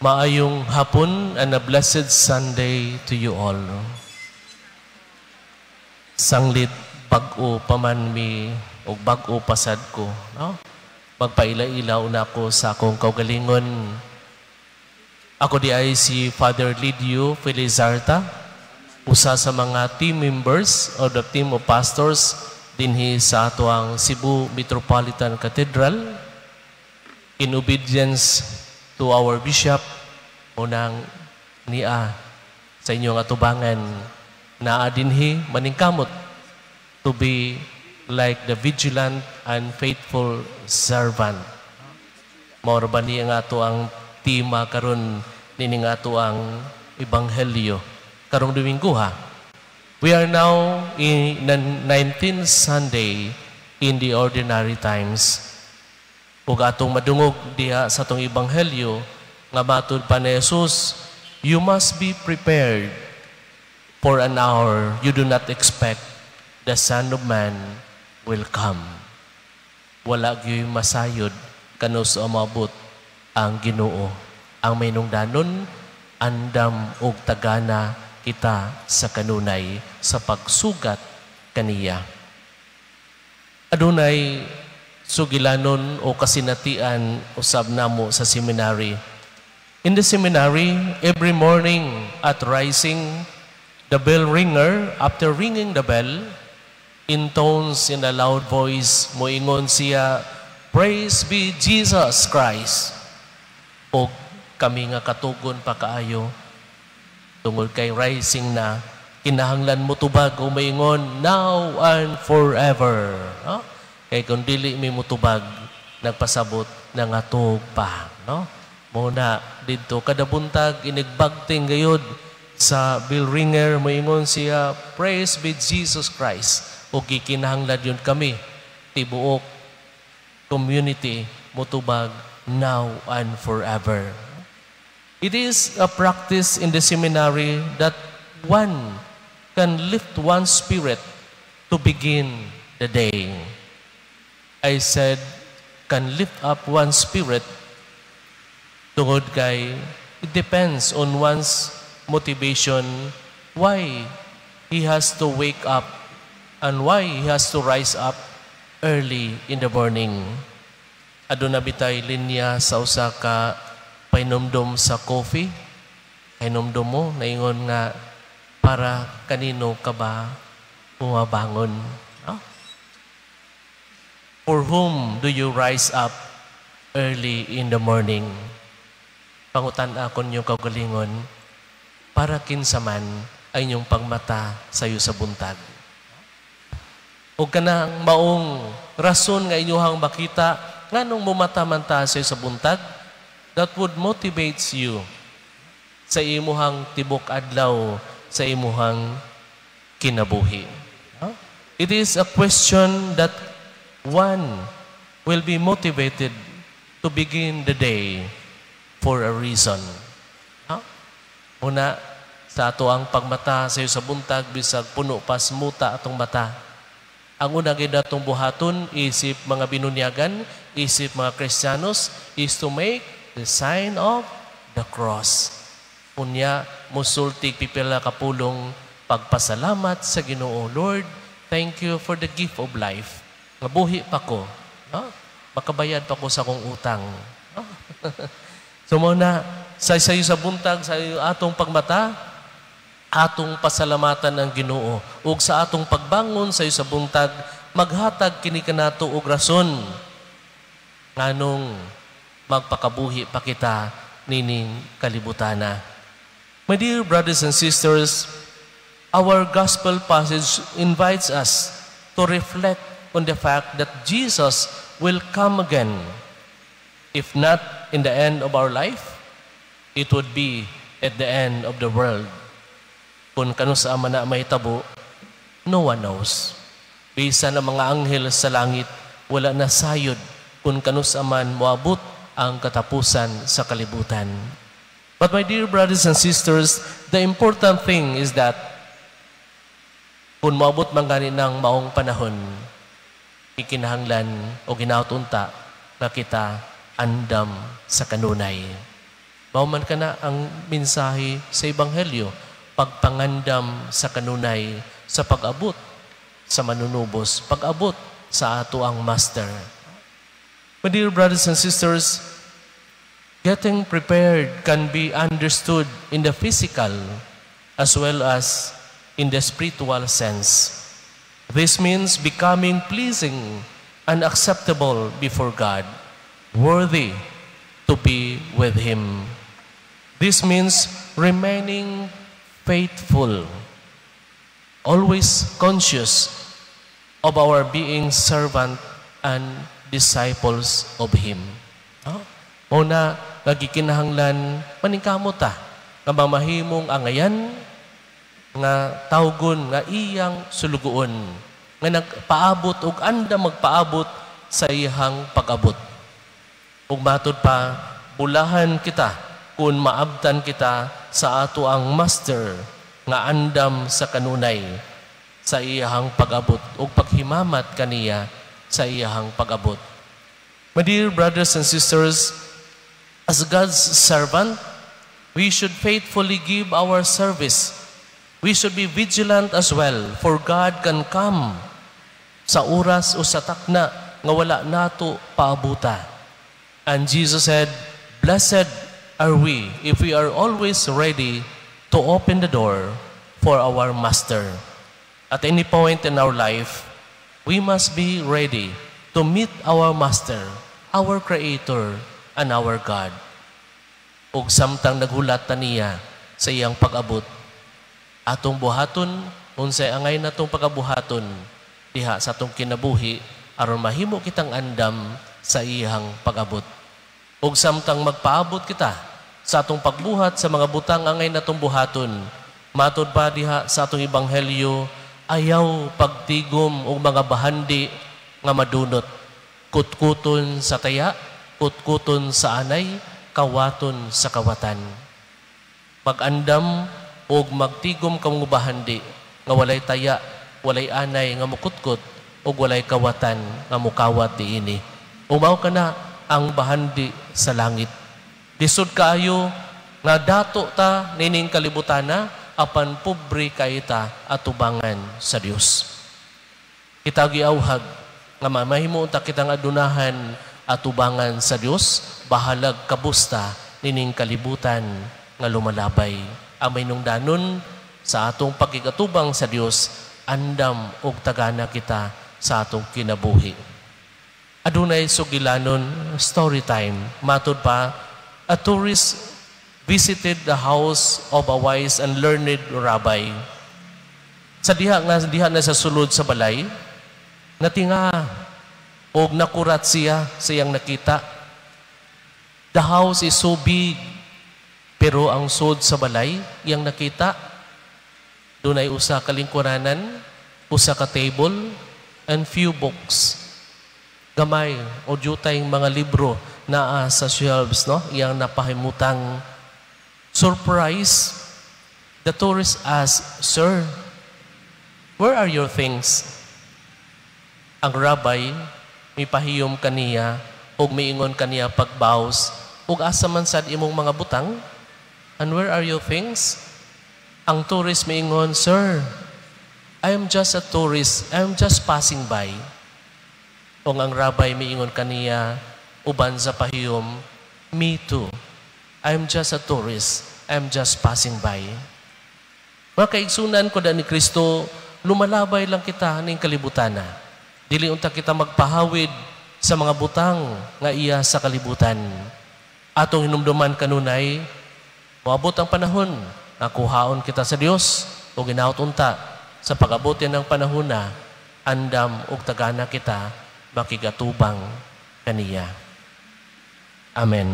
Maayong hapon and a blessed Sunday to you all. Sanglit bag-o pa man mi og bag-o pasad ko, no? Magpaila-ila una ko sa akong kaugalingon. Ako diay si Father Lidio Felizarta, usa sa mga team members of the team of pastors dinhi sa atoang Cebu Metropolitan Cathedral. In obedience to our bishop, unang niya sa inyong atubangan naa dinhi maningkamot to be like the vigilant and faithful servant. Mao ba ni ang ato ang tema karon nining ato ang ebanghelyo karong Domingo ha. We are now in the 19th Sunday in the Ordinary Times. Ug atong madungog diha sa atong ebanghelyo nga matud pa ni Jesus, "You must be prepared, for an hour you do not expect the Son of Man will come." Wala gyud masayod kanus umabot ang Ginoo. Ang mahinungdanon, andam og tagana kita sa kanunay sa pagsugat kaniya. Adunay sugilanon o kasinatian usab namo sa seminary. In the seminary, every morning at rising, the bell ringer, after ringing the bell, intones in a loud voice, moingon siya, "Praise be Jesus Christ." O kami nga katugon pa kaayo, tungod kay rising na, kinahanglan mo tubag o maingon, "Now and forever." No? Kay kung dili mi mutubag, nagpasabot na nga pa. No? Muna didto kada buntag inigbagting gayud sa bell ringer, moingon siya, "Praise be Jesus Christ." O gikinahanglan yun kami tibuok community mutubag, "Now and forever." It is a practice in the seminary that one can lift one's spirit to begin the day. I said, can lift up one's spirit tungod kay it depends on one's motivation why he has to wake up and why he has to rise up early in the morning. Aduna bitay linya sa usa ka pahinumdom sa coffee. Pahinumdom mo, naingon nga, "Para kanino ka ba bumabangon?" No? For whom do you rise up early in the morning? Pangutan akon inyong kaugalingon, para kinsa man ay inyong pagmata sayo sa buntag? O kanang maong rason nga inyuhang makita nganong mumata man ta sayo sa buntag, that would motivates you sa imuhang tibok adlaw, sa imuhang kinabuhi. Huh? It is a question that one will be motivated to begin the day for a reason. Huh? Una, sa ato ang pagmata sayo sa buntag, bisag puno pas muta atong mata. Ang una gid atong buhaton isip mga binunyagan, isip mga Kristiyanos, is to make the sign of the cross. Unya, musulti pipila ka pulong pagpasalamat sa Ginoo. "Lord, thank you for the gift of life. Mabuhi pa ko. No? Makabayad pa ko sa akong utang." No? So mao na, sa sayo sa buntag, sa atong pagmata, atong pasalamatan ang Ginoo. Ug sa atong pagbangon sayo sa buntag, maghatag kini kanato og rason nganong magpakabuhi pa kita nining kalibutana. My dear brothers and sisters, our gospel passage invites us to reflect on the fact that Jesus will come again. If not in the end of our life, it would be at the end of the world. Kung kanus-a man na mahitabo, no one knows. Bisan ang mga anghel sa langit, wala na sayod kung kanus-a man moabot ang katapusan sa kalibutan. But my dear brothers and sisters, the important thing is that kung moabot man gani ng maong panahon, ikinahanglan o ginaot unta nga kita andam sa kanunay. Mao man kana ang mensahe sa Ebanghelyo, pagpangandam sa kanunay sa pag-abot sa manunubos, pag-abot sa ato ang Master. My dear brothers and sisters, getting prepared can be understood in the physical as well as in the spiritual sense. This means becoming pleasing and acceptable before God, worthy to be with Him. This means remaining faithful, always conscious of our being servant and disciples of Him. No? Mao na nga gikinahanglan maningkamot ta nga mamahimong angayan nga tawgon nga iyang sulugoon nga nagpaabot og andam magpaabot sa iyang pag-abot. Ug matud pa, bulahan kita kung maabtan kita sa ato ang Master nga andam sa kanunay sa iyang pag-abot ug paghimamat kaniya sa iyang pag-abot. My dear brothers and sisters, as God's servant, we should faithfully give our service. We should be vigilant as well, for God can come sa oras o sa takna nga wala nato paabuta. And Jesus said, "Blessed are we if we are always ready to open the door for our Master." At any point in our life, we must be ready to meet our Master, our Creator, and our God. Ug samtang naghulat ta niya sa iyang pag-abot, atong buhaton unsay angay natong pagabuhaton diha sa atong kinabuhi aron mahimo kitang andam sa iyang pag-abot. Ug samtang magpaabot kita sa atong pagbuhat sa mga butang angay natong buhaton, matud pa diha sa atong ebanghelyo, ayaw pagtigom og mga bahandi nga madunot. Kutkuton sa taya, kutkuton sa anay, kawaton sa kawatan. Mag-andam og magtigom kamo bahandi nga walay taya, walay anay nga mukutkot ug walay kawatan nga mukawat diini. Ug mao kana ang bahandi sa langit. Lisod kaayo nga dato ta nining kalibutana apan pobre kaayo ta atubangan sa Dios. Kita giawhag nga mamahimo ta kitang adunahan atubangan sa Dios, bahalag kabusta nining kalibutan nga lumalabay. Ang mahinungdanon sa atong pagkikatubang sa Dios, andam og tagana kita sa atong kinabuhi. Adunay sugilanon, story time. Matud pa, a tourist visited the house of a wise and learned rabbi. Sa diha nga diha na sa sulod sa balay, natinga og nakurat siya sa iyang nakita. The house is so big, pero ang sud sa balay, iyang nakita, dunay usa ka lingkuranan, usa ka table, and few books. Gamay o jutay mga libro naa sa shelves, no? Iyang napahimutang. Surprise, the tourist asked, "Sir, where are your things?" Ang rabbi, mipahiyom kaniya, ug miingon kaniya pagbaws, "Ug asa man sad imong mga butang? And where are your things?" Ang tourist miingon, "Sir, I am just a tourist. I am just passing by." Ug ang rabbi miingon kaniya, uban sa pahiyom, "Me too. I am just a tourist. I am just passing by." Mga kaigsunan ko ni Kristo, lumalabay lang kita ning kalibutan na. Dili unta kita magpahawid sa mga butang nga iya sa kalibutan. Atong hinumduman kanunay, moabot ang panahon nga kuhaon kita sa Dios o ginaot unta sa pag-abot ng panahon na andam og tagana kita makigatubang kaniya. Amen.